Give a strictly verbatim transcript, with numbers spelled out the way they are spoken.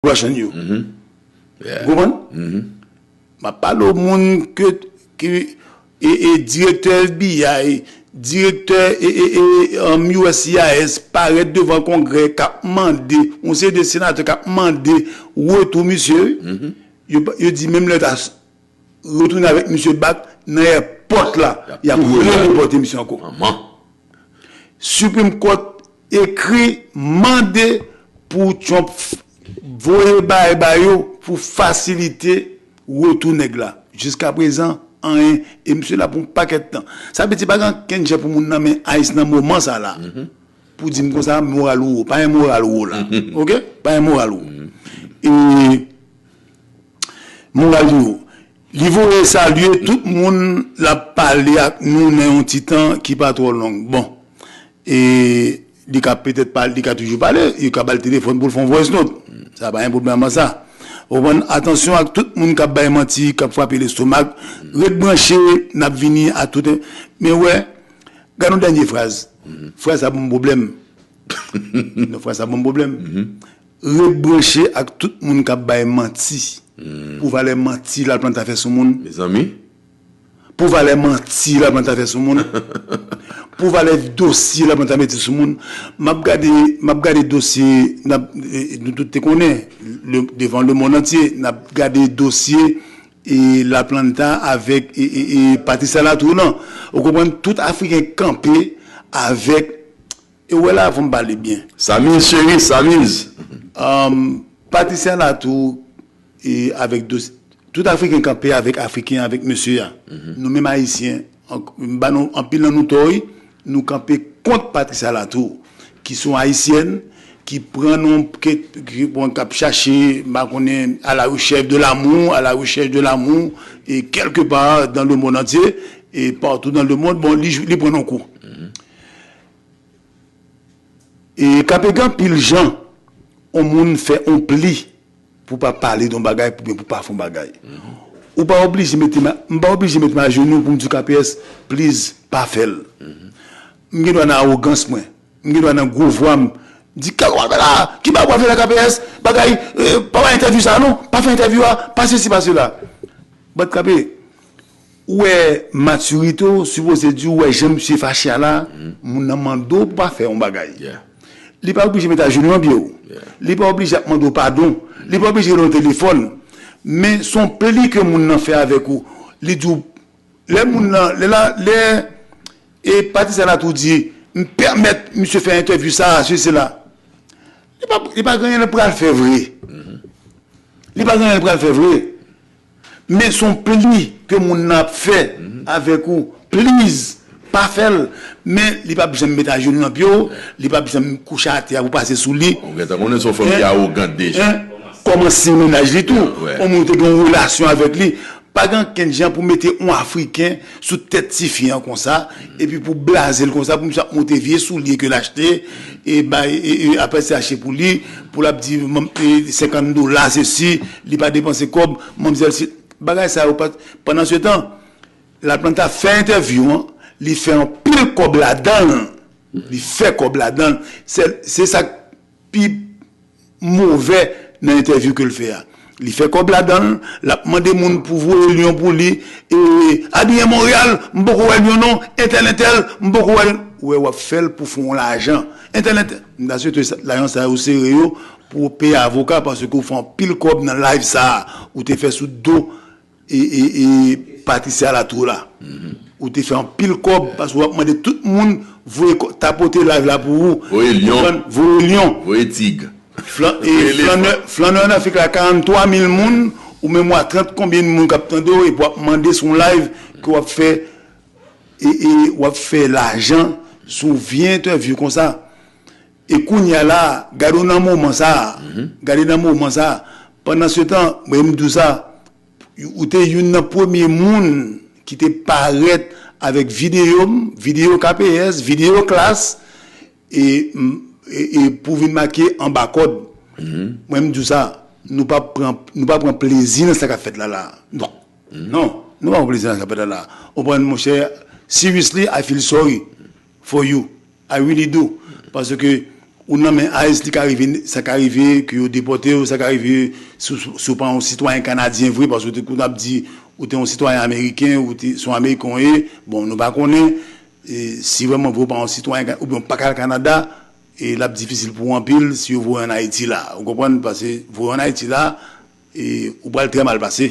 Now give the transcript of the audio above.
Russian yo. Ou konprann? M ap pale w moun ke, ki e, e direktè F B I, direktè e, e, e, um, U S C I S parèt devan Kongrè k ap mande, yon seri de senatè k ap mande retou misye. Yo, yo di menm lè ta retounen avèk misye back nan èpòt la, y ap redepòte misye ankò. Supreme Court ekri mande pou Trump voye bagay ba yo pou fasilite retou nèg la. Jiskaprezan, anyen. E misye la pou yon pakèt tan. Sa vle di pa gen ankenn jan pou moun nan men ICE nan moman sa la. Pou di m konsa, moral ou wo. Pa gen moral ou wo la. Oke? Pa gen moral ou wo. E moral li wo. Li voye salye tout moun l ap pale ak nou nan yon ti tan ki pa twò long. Bon. E li ka petèt pale, li ka toujou pale, yo ka ba l telefòn pou l fè yon voice note. Sa pa gen pwoblèm ak sa. Ou konprann? Atansyon ak tout moun k ap bay manti, k ap frape lestomak. Ret branche, n ap vini a tout. Men wè, gade yon dènye fraz. Fraz sa ban m pwoblèm. Non, fraz sa ban m pwoblèm. Ret branche ak tout moun k ap bay manti. Pou valè manti Laplanta fè sou moun. Mezanmi. Pou valè manti Laplanta fè sou moun. Pou valè dosye Laplanta mete sou moun. M ap gade, m ap gade dosye, n ap, e, nou tout te konnen, le, devan lemonn antye, n ap gade dosye e Laplanta avèk e, e, e Patricia Latour lan. Ou konprann, tout Afriken kanpe avèk, e w wè la, fò m pale byen. Samiz cheri, Samiz. Um, Patricia Latour e avèk dos-, tout Afriken kanpe avèk Afriken, avèk mesye a. Nou menm Ayisyen, an-, m ba nou, anpil nan nou tò, wi, nou kanpe kont Patricia Latour, ki se yon Ayisyèn, ki pran non, ki, ki pran, k ap chache, m pa konnen, à la recherche de l'amour, à la recherche de l'amour, e quelque part dans le monde entier, e partout dans le monde, bon, li, li pran non kou. E ka pe gen anpil jan yon moun fè yon pli pou pa pale de yon bagay, oubyen pou pa fè yon bagay. Ou pa oblije mete ma-, m pa oblije mete m ajenou pou m di K P S, please, pa fè l. M gen dwa nan awogans mwen. M gen dwa nan gwo vwa m di, "Kèk w ap fè la? Ki bagay w ap fè la K P S? Bagay, eh, pa bay entèvyou sa non, pa fè entèvyou a, pa sesi, pa sela." But K P, ou wè matirite w, sipoze di w wè jan misye fache a la, moun nan mande w pou pa fè yon bagay. Li pa oblije met ajenou nan pye w. Li pa oblije ap mande w padon. Li pa oblije rele w telefòn. Men se yon pli ke moun nan fè avèk ou. Li di w, lè moun nan, lè la, lè, e Patricia Latour di, "M pèmèt misye fè entèvyou sa a, sesi, sela." Li pa, li pa gen anyen l pral fè vre. Li pa gen anyen l pral fè vre. Men se yon pli ke moun nan ap fè avèk ou. Please, pa fè l. Men li p ap janm met ajenou nan pye w, li p ap janm kouche atè a pou pase sou li. Ou gentan konnen se yon fanm ki awogan deja. Kòmanse mennaj li tou. Yon moun te gen yon relasyon avèk li. Pa gen ankenn jan pou mete yon Afriken sou tèt tifi an konsa, epi pou blaze l konsa, pou misye ap monte vye soulye ke l achte, e bay, e, e, apre se achte pou li, pou l ap di, "Manm, e, senkant dola, sesi, li pa depanse kòb, manmzèl, si," bagay sa yo pa, pandan se tan, Laplanta fè entèvyou an, li fè anpil kòb ladan l, li fè kòb ladan l, se, se sa k pi move nan entèvyou ke l fè a. Li fè kòb ladan l, l ap mande moun pou voye lyon pou li, e, Adrien Montréal, m poko wè lyon non, entèl, entèl, m poko wè l. Ou wè, w ap fè l pou fè yon lajan. Entèl, entèl, m ta swete sa, lajan sa yo sere yo pou w peye avoka, paske w fè anpil kòb nan live sa a, ou te fè sou do e, e, e Patricia Latour la. Ou te fè anpil kòb, paske w ap mande tout moun voye kò-, tapote live la pou ou. Voye lyon. Konprann? Voye lyon. Voye tig. Flan-, e flannè, flannè an Afrik la, karanntwa mil moun, ou menm w a trant konbyen moun k ap tande w, epi w ap mande sou yon live ke w ap fè, e, e w ap fè lajan sou vye entèvyou konsa. E kounye a la, gade w nan moman sa a, gade nan moman sa a, pandan se tan, mwen m di w sa, ou te youn nan premye moun ki te parèt avèk videyo m, videyo K P S, videyo klas, e, m, e, e pou vin make anba kòd. Mwen m di w sa, nou pa pran, nou pa pran plezi nan sa k ap fèt la la. Non. Non, nou pa pran plezi nan sa k ap fèt la la. Ou konprann, monchè, seriously, I feel sorry for you. I really do. Paske Ou nan men ICE, li ka rive, sa ka rive ke yo depòte w, sa ka rive si w, si w pa yon sitwayen kanadyen vre, paske ou te konn ap di ou te yon sitwayen ameriken, ou te, se yon ameriken w ye, bon, nou pa konnen, e, si vrèman vre ou pa yon sitwayen, oubyen ou pa ka al Kanada, e l ap difisil pou ou anpil si yo voye w ann Ayiti la. Ou konprann? Paske voye w ann Ayiti la, e, ou pral trè mal pase.